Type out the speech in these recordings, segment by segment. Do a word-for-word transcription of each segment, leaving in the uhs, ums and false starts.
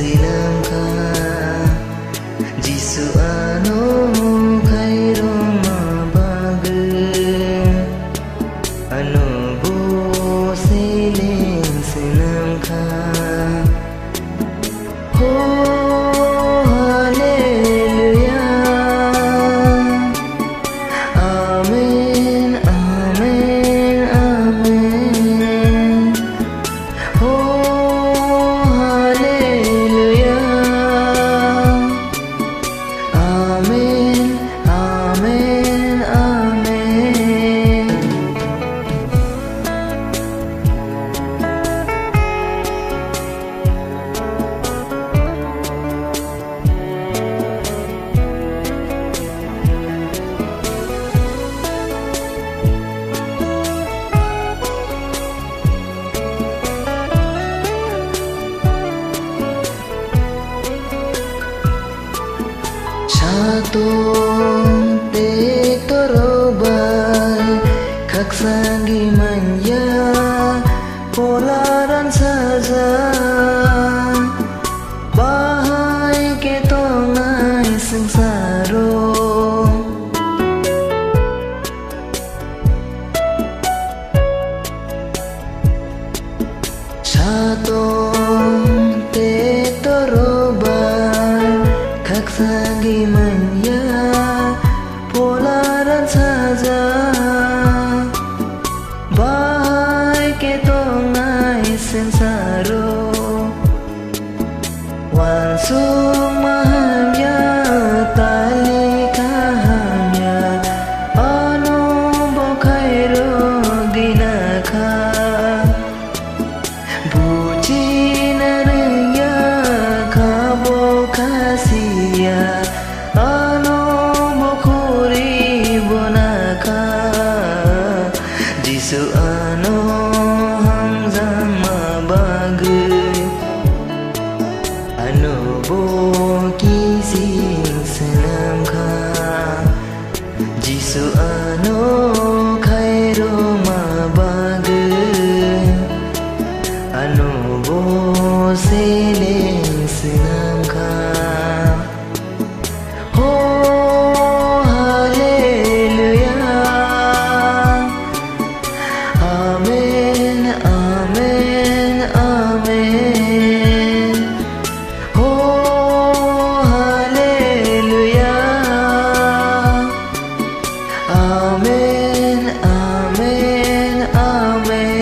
Sinamkha, Jisu ano khairokma bagwi, ano bo seleng swnamkha. Oh, hallelujah. Amen, amen, amen. Oh, hallelujah. Amen, amen, amen. Satung tei torok bai khakchangwi manya, pola ransajak, bahai khe tongnai swngcharo. Satung tei torok bai khakchangwi manya, pola ransajak, bahai khe tongnai swngcharo. Uansukma hamya, tali kaham ya, ano bo khairok gina kha. Bujina rwngya kha bo kha siya, ano bo khuri bona kha. Jisu ano hamjakma bagwi, ano bo kising swnamkha. Jisu ano khairokma bagwi, ano bo seleng swnamkha. Oh, hallelujah. Amen, amen, amen. Oh, hallelujah. Amen, amen, amen.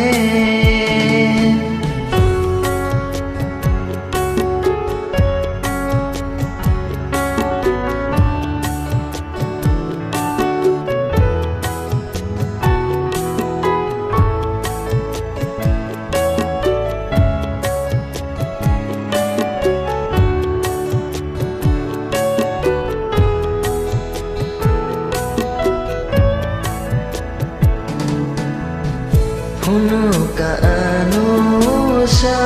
Phunukha ano sa,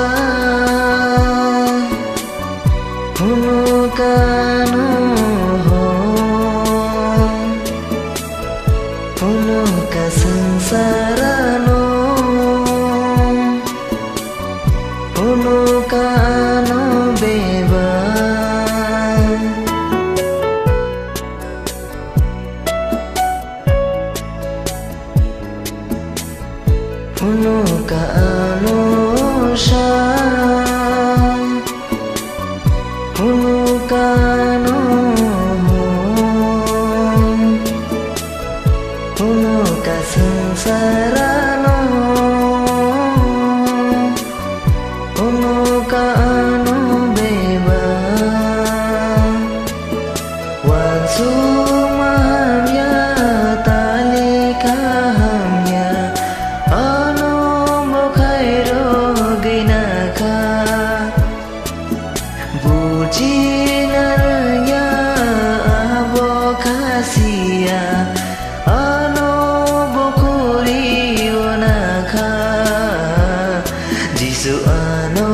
phunukha ano hor, phunukha swngchar ano, phunukha ano bebak. Phunukha ano sa, phunukha ano hor, phunukha swngchar ano, phunukha ano bebak. Uansukma hamya, tali kaham ya, ano bo khairok gina kha. Bujina rwngya abo kha siya, ano bo khuri ona kha. Jisu ano